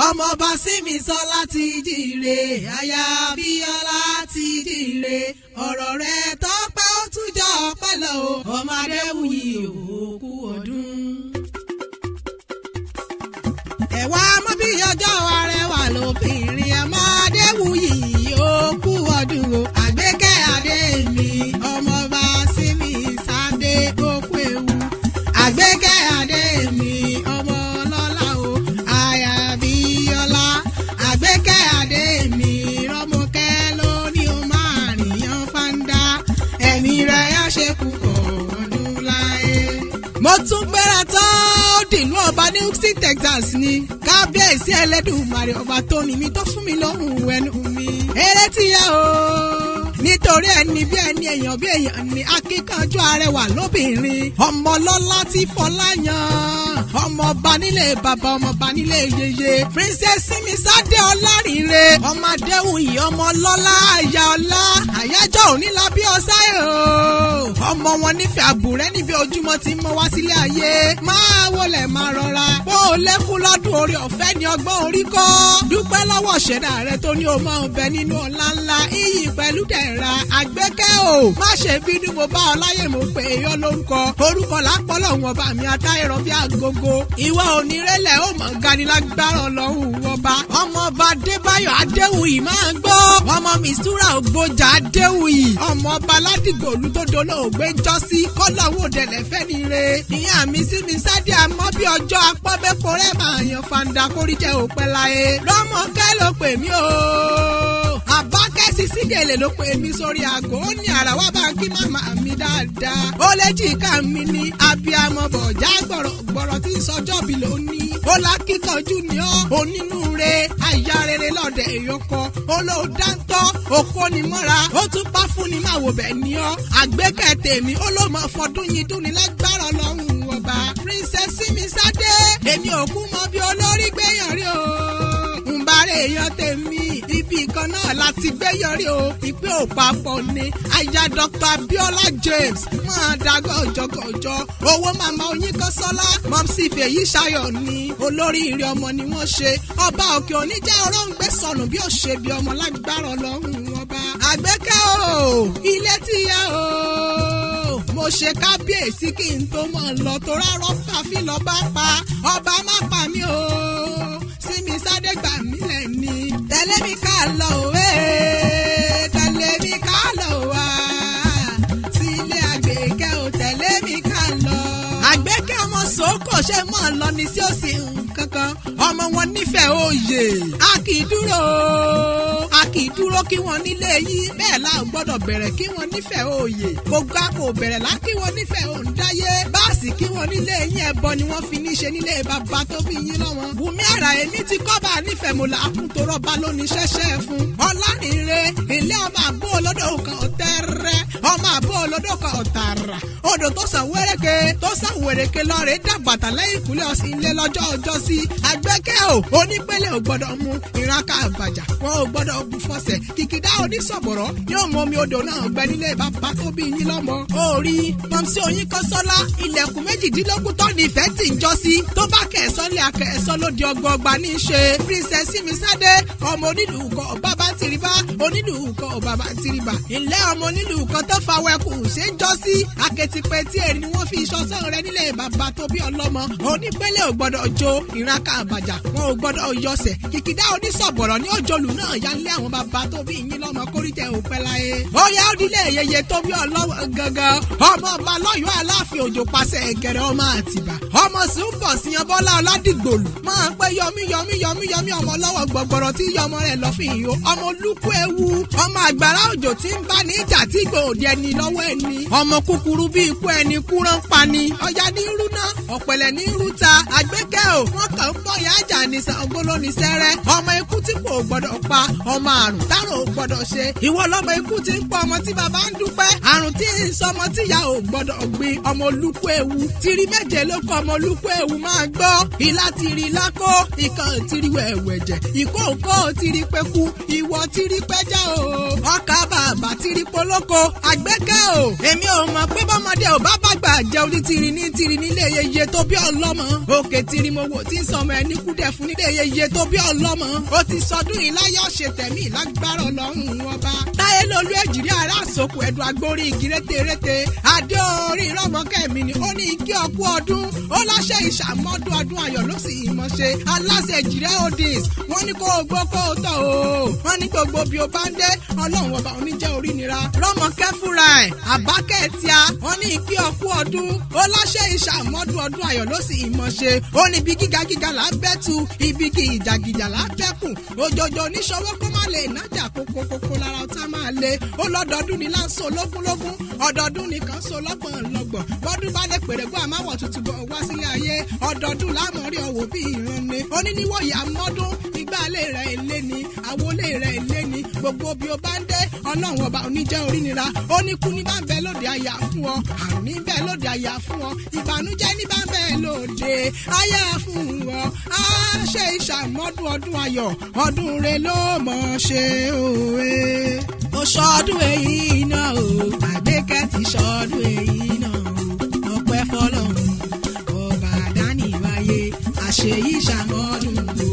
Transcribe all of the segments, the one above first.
Ọmọọba Símisọ́lá ti jíire, aya Abíọ́lá ti jíire. Ọ̀rọ̀ rẹ̀ tọ́pẹ́ ó tún jọ ọpẹ́ lọ o. Ọmọ Adéwuyì òkú ọdún. Ẹ̀wà mọ́ bí ọjọ́ arẹwà lóbìnrin ọmọ Adéwuyì òkú ọdún o. Àgbékẹ́ adé mi ọmọọba Símisádé òkú ewu. Àgbékẹ́ adé mi ọmọ ọlọ́lá o. Aya Abíọ́lá. Àgbékẹ́ adé mi rọ́mọkẹ́ ló ní o máa rìnyàn fáńdá. Ẹ̀mí rẹ̀ á ṣe púpọ̀ ọdún láyé. Mo tún gbéra tán ó dìlú ọba ní Houston, Texas ni. Kábíyèsí Ẹlẹ́dùmarè ọba tó ní mi tó fún mi lóhùn ẹnu mi. Eré ti yá o. Nítorí ẹni bí ẹni èèyàn bí èèyàn ni akíkanjú arẹwà lóbìnrin. Ọmọlọ́lá tí fọlá yan. Ọmọọba nílé bàbá ọmọọba nílé yeye. Princess Simisade Ọlárìnre. Ọmọ Adéwuyì ọmọlọ́lá àyà ọlá. Àyájọ́ òní la bí ọ̀sá o. Ọmọ wọn nífẹ̀ẹ́ àbúrẹ́ níbi ojúmọ́ ti mọ́ wá sílé ayé. Máa wọlé máa rọra. Bó o lẹ́kún lọ́dún orí ọ̀fẹ́ ni ọgbọ́n orí kọ́. Dúpẹ́ lọ́wọ́ ṣẹ̀dá rẹ tó ní o máa ń bẹ nínú ọlá ńlá. Iyì pẹ̀lú dẹ̀ra àgbékẹ́ o. Má ṣe bínú mo bá ọ láyè mo pè é yọ lórúkọ. Orúkọ lápọ́lọ̀ wọn bá mi atáyẹ̀rọ bí agogo. Ìwọ onírẹ̀lẹ̀ ó mọ̀ ganilágbára ọlọ́run ọba. Ọmọọba Adébáyọ̀ Adéwuyì máa ń gbọ́. Ọmọ Mistura Ògbójà Adéwuyì. Ọmọọba Ládìgbòlú tó dolóògbé ń jọ́sí. Kọ́lọ́hún òdẹ̀lẹ̀ fẹ́ ni re. Ìyá mi Símisádé àmọ́ bí ọjọ́ apọ́bẹ́pọ̀ rẹ̀ máa yan fanda kórìjẹ́ òpẹ́ láyé. Rọ́mọkẹ́ ló pè mí o. Àbákẹ́ Sísígèlè ló pè mí sórí aago. Ó ní àrà wá bá ń kí màmá mi dáadáa. Ó lé jìkà mi ní abiyamọ bọ̀já gbọ̀rọ̀ gbọ̀rọ̀ tí ń sọjọ́ bí ló ní. Ó lákìkanjú ni ọ́ onínúure aya rere lọ́dẹ̀ èyọkọ. Ó ló dáńtọ́ okó ni mọ́ra. Ó tún pa fún ni máa wò bẹ́ẹ̀ ni ọ́. Àgbékẹ́ tèmi ó ló mọ fọdún yìí dún ní lágbára Ọlọ́run ọba. Princess Simisade èmi ò kú mọ bí olórí gbéyàn rí o. Ǹbàrẹ̀ èèyàn tèmi ibi kan náà láti gbé yọrí o. Ìpè ò papọ̀ ni aya Dr. Abiola James máa da gọ̀jọ̀gọ̀jọ̀. Owó màmá Oyinkanṣọ́lá mọ̀mísí Fèyí Ṣayọ̀ ni olóríire ọmọ ni wọ́n ṣe. Ọba òkè òní jẹ́ ọ̀rọ̀ǹgbẹ́ sọnù bí ó ṣe bí ọmọ lágbára Ọlọ́run ọba. Àgbékẹ́ o ilé ti yá o. Mo ṣe kábíyèsí kí n tó mọ̀ lọ tó rárọ̀ káfí lọ bá pa ọba má pa mí o. Símisádé gbà mí lẹ́ni. Tẹ̀lé mi ká lọ òwe. Tẹ̀lé mi ká lọ wá. Sílé Àgbékẹ́ o tẹ̀lé mi ká lọ. Àgbékẹ́ ọmọ sòókò ṣe mọ̀ lọ ní sí òsì nǹkankan. Ọmọ wọn nífẹ̀ẹ́ oyè. A kì í dúró. A kì í dúró kí wọ́n nílé yín. Bẹ́ẹ̀ la ò gbọ́dọ̀ bẹ̀rẹ̀ kí wọ́n nífẹ̀ẹ́ oyè. Gbogbo a kò bẹ̀rẹ̀ lá kí wọ́n nífẹ̀ẹ́ òǹdáyé. Báàsì kí wọ́n nílé yín ẹbọ ni wọ́n fi ní ṣe nílé bàbá tó bí yín lọ́wọ́. Wùmí àrà èmi ti kọ́ba nífẹ̀ẹ́ mo là á kún torọ́ ba lónìí ṣẹ́ṣẹ́ fún. Ọlárìnre ilé ọmọ àbó olódò kan ọ̀tẹ́rẹ́ ọmọ àbó olódò kan ọ̀tàrà. Odò tó sàn wéréke tó sàn wèrèké lọ́ọ̀rẹ́ dàgbàtà lẹ́yìn ìkúlẹ̀ ọ̀sìn ilé lọ́jọ́ ọjọ́ sí. Àgbékẹ́ o onípele ò gbọ́dọ̀ mu ìranka àbàjá wọn ò gbọ́dọ̀ bu fọsẹ̀ kìkìdá onísọ̀bọ̀rọ̀ yóò mọ omi odò náà gbẹ nílé bàbá tó bí yín lọ́mọ. Orí mọ̀mísí Oyinkanṣọ́lá ilẹ̀kùn méjìdínlógún tó ní ìfẹ́ tì ń jọ sí tó bá kẹ̀sán lé akẹ̀sán lóde ọgbọọgba ní í ṣe. Princess Simisade ọmọ onílùú kan bàbá ń tiriba onílùú kan bàbá ń tiriba. Ilé ọmọ onílùú kan tó fa wẹkù ṣe ń jọ sí akẹ́tìpẹ́ tí èrì ni wọ́n fi ṣọ́sán rẹ nílé bàbá tó bí ọlọ́mọ. Onípele ò gbọ́dọ̀ jó ìranka àbàjá wọn ò gbọ́dọ̀ yọsẹ̀ kìkìdá onísọ̀bọ̀rọ̀ ní òjòlù náà yálé àwọn bàbá tó bí yín lọ́mọ kórìtẹ̀ òpẹ́ láyé. Ó yá òdílé yeye tó bí ọlọ́wọ́ gangan ọmọ ọba lọ́yọ̀ọ́ aláàfin òjò pàṣẹ ẹ̀gẹ̀rẹ̀ ọmọ àtìbà ọmọ sùnbọ̀ síyanbọ́lá ọládìgbòlù máa ń pẹ́ yọmí yọmí yọmí yọmí ọmọ lọ́wọ́ gbọ̀gbọ̀rọ̀ tí yọmọ rẹ̀ lọ́ fi hàn ọmọ olúkú ewu ọmọ àgbàrá òjò tí ń bá ní ìjà tí gbòòdì ẹni lọ́wọ́ ẹni ọmọ kúkúrú bí ikú ẹni kúrán pani ọya ní rúná ọ̀pẹ̀lẹ̀ ní rúta Àgbékẹ́ o wọ́n kàn ń bọ̀ yá àjà ní Ṣàngó lóní sẹ́rẹ́ ọmọ ikú tí kò gbọ́dọ̀ pa ọmọ àrùn tárò ò gbọ́dọ̀ ṣe ìwọ lọ́mọ ikú tí ń pọ̀ ọmọ tí bàbá ń dúpẹ́ àrùn tí ń sọmọ tíyà ò gbọ́dọ̀ gbin ọmọ olúkú ewu tìrí méje ló kọ ọmọ olúkú ewu máa gbọ́ ìlà tìrí lákó ìkan tìrí wẹ̀wẹ̀jẹ̀ ìkóǹkó tìrí pẹ́kú ìwọ tìrí pẹ́já o ọkà bàbà tìrí polóko Àgbékẹ́ o, èmi ò mọ̀ pé bọ́mọdé ò bá bàgbà jẹun ní tiri ní tiri nílé yeye tó bí ọlọ́mọ. Òkè tiri mo wò tí ń sọmọ ẹni kúdẹ̀ fún nílé yeye tó bí ọlọ́mọ. Ó ti sọdún ìláyọ̀ ṣe tẹ̀mí lágbára Ọlọ́run ọba. Táyé lolú èjìrí ara àsokù ẹ̀dùn agbórí igi rétérété. Adé orí rọ́mọkẹ́ mi ni ó ní kí ọkú ọdún. Ó láṣẹ ìṣàmọ́dún ọdún ayọ̀ ló sì mọ̀ ṣe. Aláṣẹ èjìrẹ́ Odins wọ́n ní kó o gbó kó o tọ̀ o. Wọ́n ní gbogbo bí o bá ń dé Ọlọ́run ọba oníjẹ́ orí nira. Rọ́mọkẹ́ fúnra ẹ̀ àbákẹ́ tíá wọ́n ní kí ọkú ọdún. Ó láṣẹ ìṣàmọ́dún ọdún ayọ̀ ló sì mọ̀ ṣe. Ó ní ibi gíga gíga là ń bẹ́ tu ibi gìjàgìjà là ń bẹ́kùn. Òjòjò oníṣòwò kó má lè nájà kókókókó lára ọ̀tá máa le. Ó lọ́dọọdún ni láǹso lógúnlógún ọdọọdún nìkan so lọ́gbọ̀n lọ́gbọ̀n. Bọ́dún bá lè pèrègbọ́ àmáwọ̀ tuntun bọ̀ wá sílé ayé. Ọdọọdún lámọ̀rí ọ̀wọ̀ bí ìran ni. Ó ní níwòye àmọ́dún ìgbàlè rẹ̀ èlé ni àwọlé rẹ̀ èlé ni gbogbo bí o bá ń dé Ọlọ́run ọba oníjẹ́ orí nira. Ó ní kú ní bá ń bẹ lóde àyà fún ọ, àrùn ní bẹ lóde àyà fún ọ, ìbànújẹ́ ní bá ń bẹ lóde àyà fún ọ. Á ṣe ìṣàmọ́dún ọdún ayọ̀ ọdún rẹ ló mọ̀ ṣe òwe. Ó ṣọdún èyí náà o, Àgbékẹ́ ti ṣọdún èyí náà o, ọpẹ́ fọlọ́run ọba àdániwáyé àṣeyí ṣàmọ́dún o,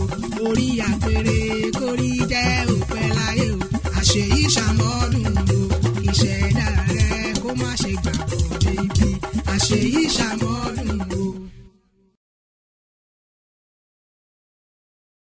orí àpèrè kórí jẹ́ òpẹ́ láyé o, àṣeyí ṣàmọ́dún o, ìṣẹ̀dá rẹ kó má ṣe gbà bọ̀ débi àṣeyí ṣàmọ́dún o.